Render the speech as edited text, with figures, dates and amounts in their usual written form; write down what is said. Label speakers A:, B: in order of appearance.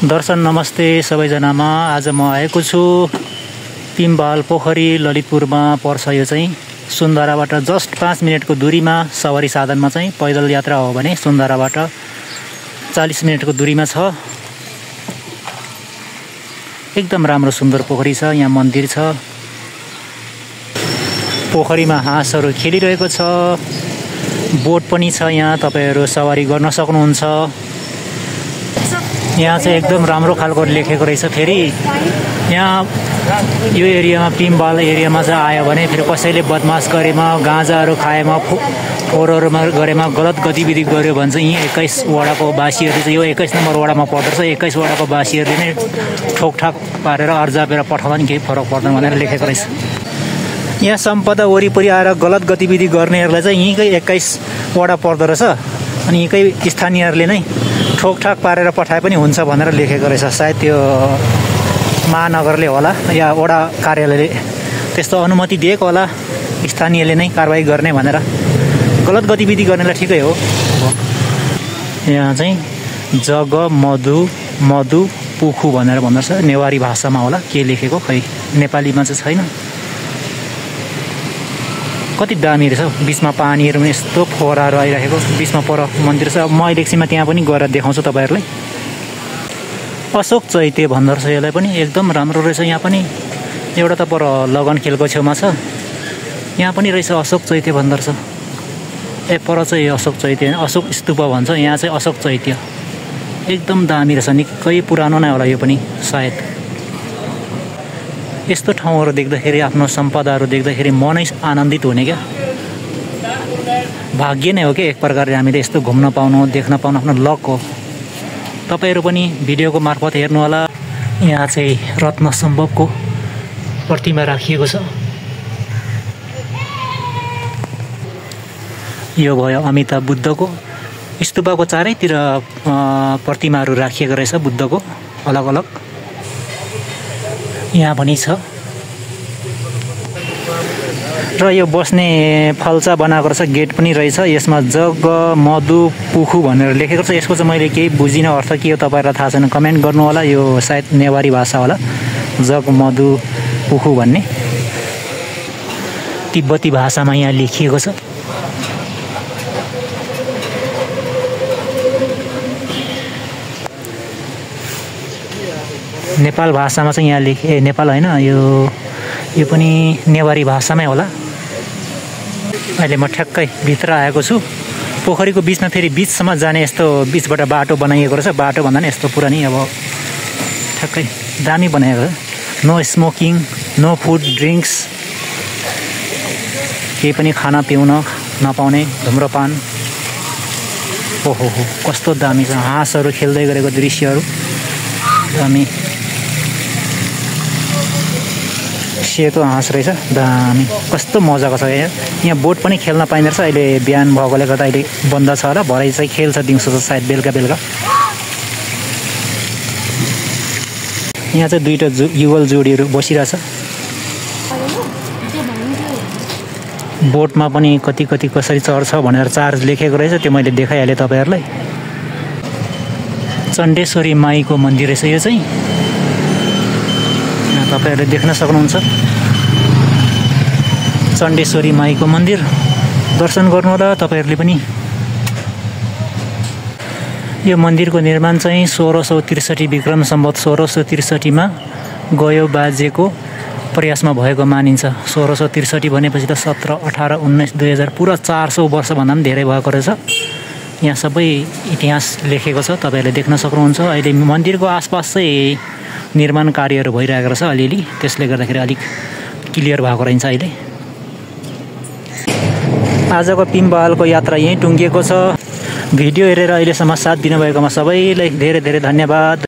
A: दर्शन नमस्ते सबैजनामा। आज म आएको छु पिम्बाल पोखरी ललितपुरमा पर्छ। यो चाहिँ सुन्दराबाट जस्ट 5 मिनेटको दूरीमा सवारी साधनमा चाहिँ पैदल यात्रा हो भने सुन्दराबाट 40 मिनेटको दूरीमा छ। एकदम राम्रो सुन्दर पोखरी छ। यहाँ मन्दिर छ। पोखरीमा हाँसहरू खेलिरहेको छ। बोट पनि छ। यहाँ तपाईहरु सवारी गर्न सक्नुहुन्छ। यहाँ चाहिँ एकदम राम्रो खालको लेखेको रहेछ। फेरि यहाँ यो एरियामा पिम्बाल एरियामा चाहिँ आयो भने फेरि कसैले बदमास गरेमा, गाँजाहरू खाएमा, फोहोरहरूमा गरेमा, गलत गतिविधि गर्यो भने चाहिँ यी 21 वडाको वासीहरूले चाहिँ यो 21 नम्बर वडामा पर्दछ। 21 वडाको वासीहरूले नै ठोकठाक पारेर अर्जापेर पठाउँदा नि केही फरक पर्दैन भनेर लेखेको रहेछ। यहाँ सम्पदा वरिपरि आएर गलत गतिविधि गर्नेहरूलाई चाहिँ यहीँकै 21 वडा पर्दो रहेछ। अनि यहीँकै स्थानीयहरूले नै ठोकठाक पारेर पठाए पनि हुन्छ भनेर लेखेको रहेछ। सायद त्यो महानगरले होला या वडा कार्यालयले त्यस्तो अनुमति दिएको होला, स्थानीयले नै कारबाही गर्ने भनेर। गलत गतिविधि गर्नेलाई ठिकै हो। यहाँ चाहिँ जग मधु पुखु भनेर भन्दछ। नेवारी भाषामा होला के लेखेको, खै नेपालीमा चाहिँ छैन। कति दामी रहेछ। बिचमा पानीहरू पनि यस्तो फोहराहरू आइरहेको। बिचमा पर मन्दिर छ। म एकछिनमा त्यहाँ पनि गएर देखाउँछु तपाईहरुलाई। अशोक चैत्य भन्दो रहेछ यसलाई पनि। एकदम राम्रो रहेछ। यहाँ पनि एउटा त पर लगन खेलको छेउमा छ। यहाँ पनि रहेछ अशोक चैत्य भन्दो रहेछ। पर चाहिँ अशोक चैत्य, अशोक स्तूप भन्छ। यहाँ चाहिँ अशोक चैत्य। एकदम दामी रहेछ। निकै पुरानो नै होला यो पनि सायद। यस्तो ठाउँहरू देख्दाखेरि, आफ्नो सम्पदाहरू देख्दाखेरि मनै आनन्दित हुने क्या। भाग्य नै हो कि एक प्रकारले हामीले यस्तो घुम्न पाउनु, देख्न पाउनु आफ्नो लक हो। तपाईहरु पनि भिडियोको मार्फत हेर्नु होला। यहाँ चाहिँ रत्न सम्भवको प्रतिमा राखिएको छ। यो भयो अमिताभ बुद्धको। स्तूपको चारैतिर प्रतिमाहरू राखिएको रहेछ बुद्धको अलग अलग। यहाँ पनि छ। र यो बस्ने फल्चा बनाएको रहेछ। गेट पनि रहेछ। यसमा जग मधु पुखु भनेर लेखेको छ। यसको चाहिँ मैले केही बुझिनँ अर्थ के हो, तपाईहरुलाई थाहा छैन कमेन्ट गर्नु होला। यो सायद नेवारी भाषा होला, जग मधु पुखु भन्ने। तिब्बती भाषामा यहाँ लेखिएको छ। नेपाल भाषामा चाहिँ यहाँ लेखे, नेपाल हैन, यो पनि नेवारी भाषामै होला। अहिले म ठ्याक्कै भित्र आएको छु। पोखरीको बिचमा फेरि बिचसम्म जाने यस्तो बिचबाट बाटो बनाइएको रहेछ। बाटो भन्दा नि यस्तो पुरा नि अब ठ्याक्कै दामी बनाएको छ। No smoking, no food drinks, केही पनि खाना पिउन नपाउने, धुम्रपान। ओहो हो कस्तो दामी छ। हाँसहरू खेल्दै गरेको दृश्यहरू दामी। सेतो हाँस रहेछ, दामी। कस्तो मजाको छ। यहाँ बोट पनि खेल्न पाइँदो रहेछ। अहिले बिहान भएकोले गर्दा अहिले बन्द छ होला। भरे चाहिँ खेल्छ दिउँसो त सायद बेलुका। यहाँ चाहिँ दुईटा युगल जोडीहरू बसिरहेछ। बोटमा पनि कति कसरी चढ्छ भनेर चार्ज लेखेको रहेछ। त्यो मैले देखाइहालेँ तपाईहरुलाई। चण्डेश्वरी माईको मन्दिर रहेछ यो चाहिँ। यहाँ तपाईहरुले देख्न सक्नुहुन्छ। चण्डेश्वरी माईको मन्दिर दर्शन गर्नु होला तपाईहरुले पनि। यो मन्दिरको निर्माण चाहिँ 1663 विक्रम सम्वत 1663 मा गयो बाजेको प्रयासमा भएको मानिन्छ। 1663 भनेपछि त 17, 18, 19, 2000 पुरा 400 वर्षभन्दा पनि धेरै भएको रहेछ। यहाँ सबै इतिहास लेखेको छ, तपाईहरुले देख्न सक्नुहुन्छ। अहिले मन्दिरको आसपास चाहिँ निर्माण कार्यहरू भइरहेको रहेछ अलिअलि। त्यसले गर्दाखेरि अलिक क्लियर भएको रहन्छ अहिले। आजको पिम्बालको यात्रा यहीँ टुङ्गिएको छ। भिडियो हेरेर अहिलेसम्म साथ दिनुभएकोमा सबैलाई धेरै धेरै धन्यवाद।